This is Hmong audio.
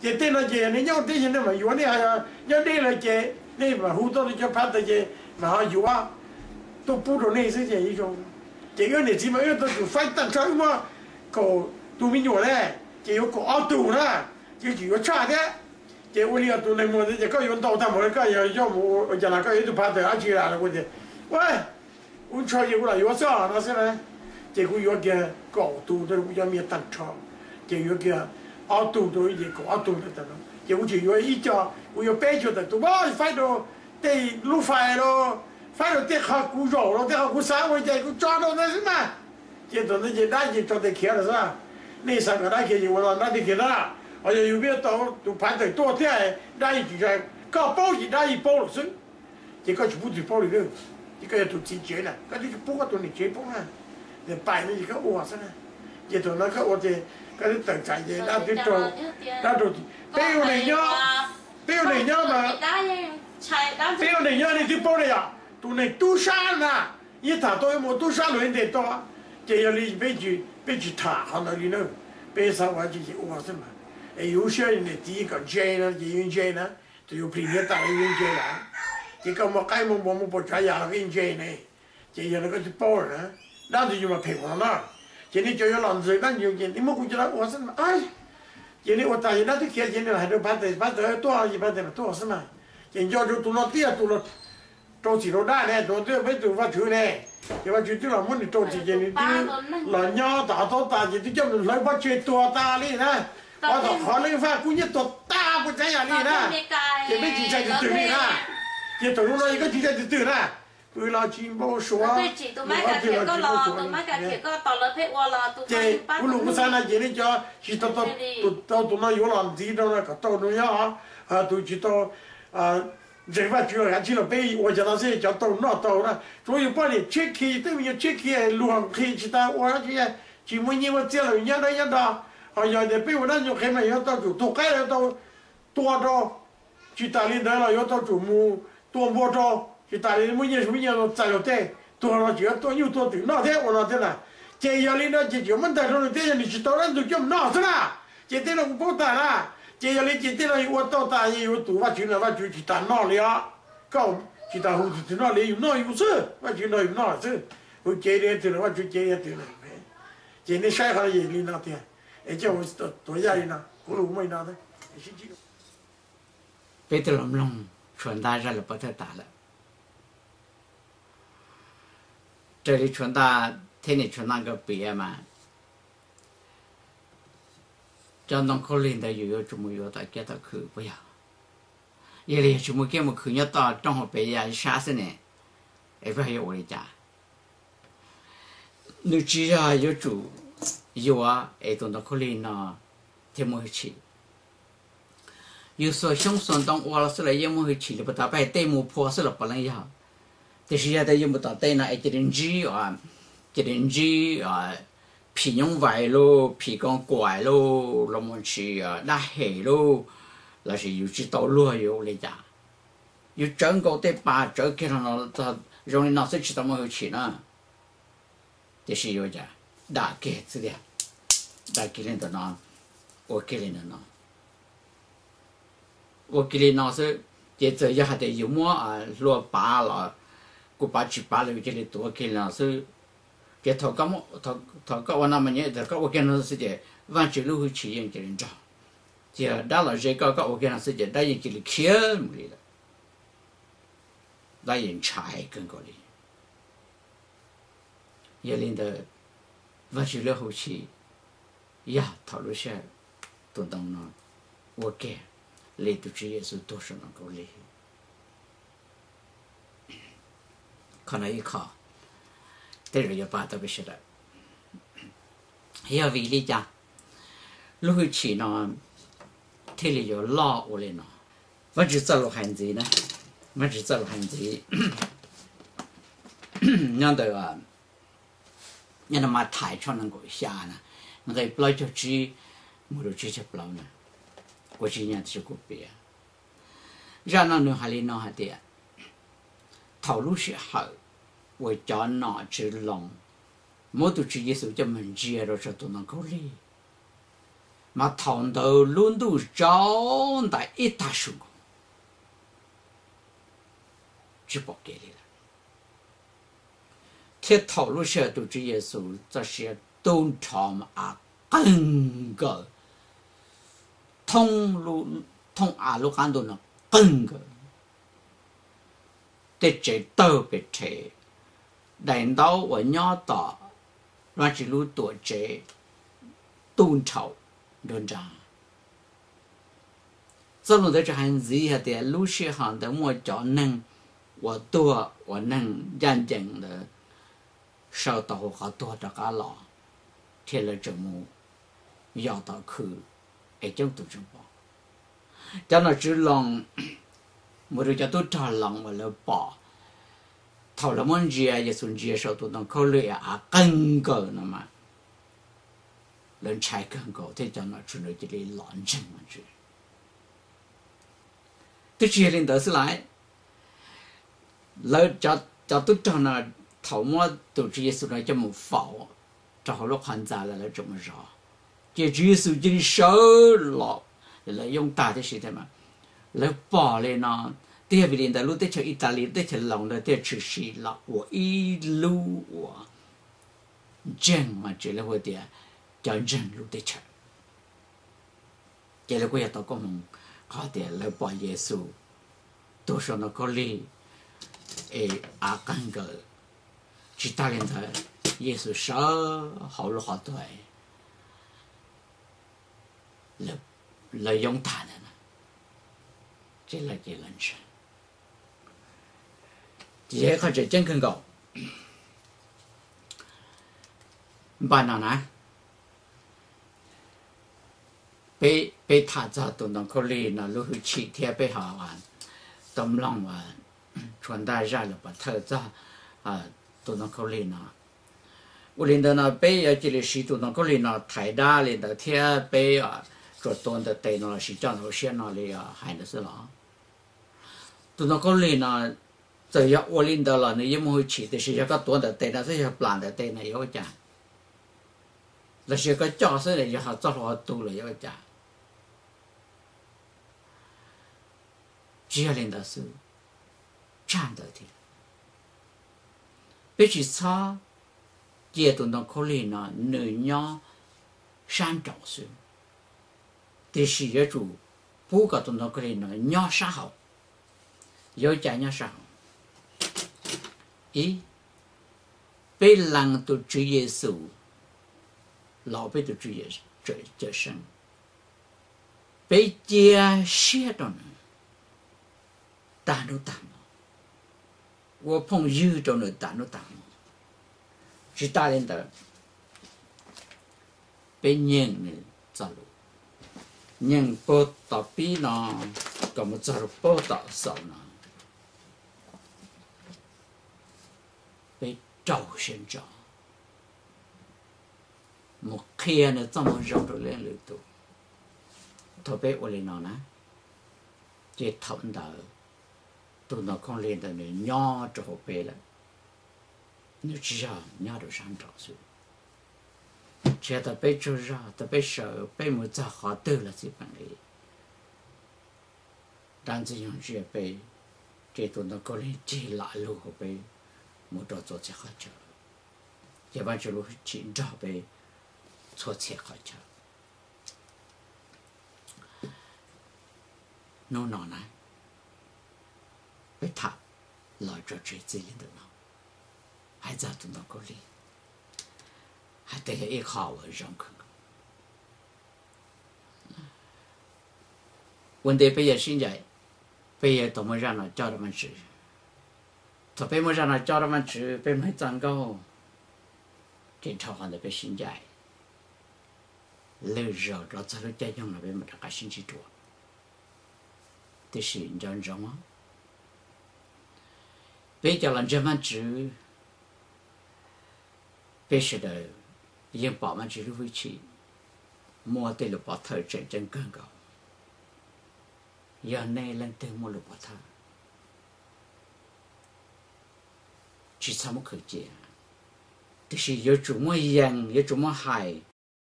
Ces tej no ces nej nyob teb ces nej mam yuav, nej nyob deb lawm ces nej mam hu tuaj rau cov phab ntawd ces mam ho yuav tuaj pub rau nej xwb ces zoo. Ces wb niam txiv mas wb tau tsum faib tag nrho, wb muaj kaum tus me nyuam ne, ces yuav kaum ob tug na, ces tsis yuav tshaj thiab. Ces ua li tus neeg muag ntawd ces koj yuav ntau tag npaum li, koj yog yoj mus ua cas los koj yuav ib tug phab ntawd dab tsi los kuv tias, ua, kuv ntshaw ces kuv lam yuav xwb no xwb na. Ces kuv yuav kiag kaum tus rau kuv cov me nyuam tag nrho, ces yuav kiag ob tug rau ces kaum ob tug ntawd tag no ces kuv tseem yuav ib co, kuv yuav peb co tawm tus, faib rau tej lub fais los, faib rau tej qhov kuv zaum los tej qhov kuv xav ua li cas kuv tso rau ntawd xwb mas. Ces thaum ntawd ces dab ces tso tes khiav lawm xwb. Nej xav kom dab khiav ces ua los dab thiaj khiav na. Ho yog yus pib tau tus phab ntawd tuaj thiab dab yeej tsis ntshai, koj paub ces dab yeej paub lawm xwb. Ces koj tsis pub txwv paub li, ces koj yog tus txiv tsev na koj twb tsis pub koj tus niam tsev paub na. Ces pais no ces koj ua xwb na. Ces thaum no koj ua ces koj twb tawm tsam ces dab twb raug, dab raug, peb ua neeg nyob, peb ua neeg nyob mas, peb ua neeg nyob nej twb paub li yom, tus neeg tub sab na, yeej tham tau mus tub sab luag yeej ntes tau. Ces yog li peb tsis tham qhov ntawd li na, peb xav ua tsis ces ua xwb mas. Es yus lub siab niam txiv kom ntse no ces yus ntse na, tus yus plis nyiav tas los yus ntse lawm. Ces koj muaj qaib muaj npua muaj pua tsav yam los koj yeej ntse ne. Ces yog li koj twb paub lawm na, dab ntxwg nyoog mas phem ua no na. Ces nej cov yuav los ntxwg dab ntxwg nyoog ces nej muab kuv cov dab ua xwb mas. Ces nej ua tas ces dab twb khiav ces nej los hais rau phab tes, phab tes tuaj ces phab tes mas tuaj xwb mas. Ces nco rau tus no twb yog tus los rau txim rau dab ne, tus no twb yog peb tus Vajtswv ne. Ces Vajtswv twb los muab nws rau txim ces nws twb los nyob tom qhov taub tas ces twb coj mus hlawv pob tsuas tuag tas li na. Ob tom qhov leej Vaj Kuj Nyiab tuag tag puas tsav yam li na. Ces peb tsis ntshai tus twg li na. Ces thaum lub no ces koj tsis ntshai tus twg na. Pw los tsis npau suav, ua tij los tsis npau suav. Ces kuv lus kuv xav no ces nej cov tsis tau tus no yuav los ntxiv rau no kom tau no nyob, tus tsis tau ntseeg Vajtswv los kav tsij los peb ua cov no xwb cov tau noj tau na. Tsuav yus poj niam tshiab khiav, yus tej me nyuam tshiab khiav, luag nqhis tsis tau ua dab tsi, tsis muaj nyiaj muaj txiaj los nyob dawb nyob do. Ho yog tias peb ua dab nyuag qhev mas yuav tau tsum tug qaib los yuav tau tua rau, tsis tas li ntawd los yuav tau tsum mus tua npua rau, tsis tas li muaj nyiaj muaj nyiaj txais luag tej, tuag los tseem yuav tua nyuj tua twm noj thiab ua no thiab na. Ces yog li no ces tseem muab ntag rau nws thiab yog nws tsis tau dab ntxwg coj mus noj xwb na. Ces tej no kuv paub tas na. Ces yog li ces tej no yus ua tau tas yus tus Vajtswv no Vajtswv tsis tas noj li os. Koj tsis tas hu tus twg noj li, yus noj yus xwb, Vajtswv nrog yus noj xwb. Hu cev li twg los Vajtswv cev li twg na. Ces nej saib qhov no yog li no tiag, es coj mus tuav yaj li no, kuv lus muaj li no. Peb twb los mloog tshuav ntaj zaj lus pov thawj tas lawm. Raws li tshuav ntaj thiab niam tshuav ntaj nkawd piav mas cov ntoo khaub lig ntawd yus yuav tsum mus yuav tom kiab tom khw puas yog? Yog li yog tsis muaj kiab muaj khw nyob toj roob hauv pes yaj sab xwb ne, es peb yuav ua li cas? Nws tsis yog yuav tsum yuav es tus ntoo khaub lig no thiaj muaj hwj chim. Yus xuas xyoob xuas ntoo ua los xwb los yeej muaj hwj chim li puag ta, peb hais tej mus phua xwb los puav leej yog. Tiam sis yog tias yus mus tom tej no es cia li ntsib, cia li ntsib phim nyuj vais lauj, phim koos kuam lauj, los mus ntsis dab hem lauj, lossis yus tsis tau luag yuav ua li cas? Yus tsawv nkaus tej pas tsawv kiag los zoo li no xwb tsis tau muaj hwj chim na. Tiam sis yuav cas, dam kiag xwb tiag, dam kiag li ntawm no, ua kiag li ntawm no, ua kiag li no xwb. Ces txawm yog hais tias yus muab hlua pav los kuj pav tsis pav los yus cia li tuav kiag li no xwb. Ces thaum koj ua no mas nyob thaum koj ua kiag no xwb ces Vajtswv lub hwj chim yeej cia li nrog, ces yog dab los ze koj, koj ua kiag no xwb ces dab yeej cia li khiav mus li lawm. Dab yeej ntshai kawg nkaus li. Yog li ntawd, Vajtswv lub hwj chim yog thaum lub sij hawm tus ntoo no ua kiag li tus Tswv Yexus tuag saum ntoo khaub lig. Qhov no ib qho tej zaum yuav pab tau peb sawv daws. Yog vim li cas lub hwj chim no thiaj li yuav loj ua li no? Vajtswv txoj lus hais ntxiv na, Vajtswv txoj lus hais ntxiv nyob ntawm, nyob ntawm Mathais tshooj nees nkaum xya na, nqe plaub caug tsib mus rau tsib caug plaub na, kuv tsis nyeem tiam sis kuv piav. Zaj no nws hais li no hais tias, thaum lub sij hawm uas cov nom tswv Loos muab tus Tswv Yexus coj mus ntsia rau saum tus ntoo khaub lig, Mas thaum ntawd lub ntuj tsaus ntais ib tag su nkaus, tsis pom kev li lawm. Thiab thaum lub sij hawm tus Tswv Yexus txoj sia tu nrho mas av qeeg nkaws, thoob av lub qab ntuj no qeeg nkaws, tej tsev tawg pes rhe, daim ntaub uas nyob tom Vajtswv lub tuam tsev tu nrhaum nruab nrab. Txoj lus ntawd tseem hais ntxiv hais tias lub sij hawm ntawd muaj cov neeg uas tuag uas neeg ncaj ncees ntawd sawv tau hauv qhov tuag rov qab los, thiab lawv tseem mus yos tom khw es coob tus tseem pom. Cov nom tswv Loos mus rau cov tub rog Loos uas lawv pom thaum lawv muab ntsia, Yexus ntsia saum tus ntoo khaub lig av qeeg nkaws no mas lawv ntshai kawg nkaus thiab cov nom tswv ntawd cia li los ntseeg Vajtswv. Twb tsis yog li ntawd xwb las, lawv cov tub rog no thaum muab tus Tswv Yexus no coj mus faus rau hauv lub qhov ntxa lawm lawv tseem mus zov, ces Tswv Yexus cia li sawv los, lawv yoob tag tib si thiab mas. Lawv pom li no, twb yog vim li ntawd lub teb chaws Italis teb chaws Loos ntawd thiaj tshwm sim los ua ib lub uas ntseeg Vajtswv, lawv hu tias cov ntseeg lub teb chaws. Ces lawv kuj yog tau koob hmoov qhov tias lawv pom Yexus tuag saum ntoo khaub lig es av qeeg nkaws. Tsis tas li ntawd, Yexus sawv hauv lub qhov tuag, lawv yoob tag ntawd, ces lawv cia li ntseeg. Ces yog ib qho tseem ceeb kawg nkaus. Npaj no na, peb tham txog tus ntoo khaub lig no lub hwj chim thiab peb ho tau mloog tshuav ntaj zaj lus pov thawj txog tus ntoo khaub lig no. Ua li ntawd no peb yuav cia li siv tus ntoo khaub lig no thaiv dab li ntawd thiab peb tsuas tuav ntawm tes no los sis coj ntawm hauv siab no li hais ntawd xwb los? Tus ntoo khaub lig no txawm yog ua li ntawd los nws yeej muaj hwj chim, tiam sis yog koj tuav ntawm tes no xwb, yog plam ntawm tes no yuav ua cas? Los sis koj coj xwb yog ho txoj hlua tu los yuav ua cas? Tsis yog li ntawd xwb, tshaj ntawd thiab, peb tsis txhob cia tus ntoo khaub lig no nws nyob sab nraud xwb, tiam sis yuav tsum pub kom tus ntoo khaub lig no nyob sab hauv. Yuav ua cas nyob sab hauv? Ib, peb lees tus Tswv Yexus los ua peb tus Tswv Cawm Seej, peb cia siab rau nws tag hnub tag hmo, ua phooj ywg rau nws tag hnub tag hmo. Tsis tas li ntawd, peb nyeem nws txoj lus, nyeem puag tom pib no kom mus txog rau puag tom xaus no, peb rau siab ntso mus qhia nws txoj moo zoo rau leej lwm tus. Thaum peb ua li no na, ces thaum ntawd tus ntoo khaub lig ntawd nws nyob rau hauv peb lawm, nws tsis yog nyob rau sab nraud xwb. Tsis yog thaum peb tsaug zog, thaum peb sawv peb mus txog qhov twg los tsis peem li, dab ntxwg nyoog ntsia peb, ces tus ntoo khaub lig cig lam lug hauv peb mus rau txhua txhia qhov chaw, ces Vajtswv lub hwj chim nrog peb txhua txhia qhov chaw. Hnub no na, peb tham los tso tseg txij li ntawm no, hais txog tus ntoo khaub lig, hais tias yog ib qho uas zoo kawg nkaus. Ua ntej peb yuav sib ncaim, peb yuav tau muab zaj no coj rau Vajtswv. Thaum peb muab zaj no coj rau Vajtswv, peb mloog txoj nkauj, ces dhau qhov ntawd peb sib ncaim, lwm zaus los txog lub caij nyoog no peb mam rov qab sib ntsib dua. Tiam sis nco ntsoov, peb cov los ntseeg Vajtswv, peb sawv daws yeej pom Vajtswv lub hwj chim muaj tej lus pov thawj tseem ceeb kawg nkaus. Yog nej leej twg muaj lus pov thawj, tsis txhob muab khwv cia, tiam sis yuav tsum muab yees, yuav tsum muab hais,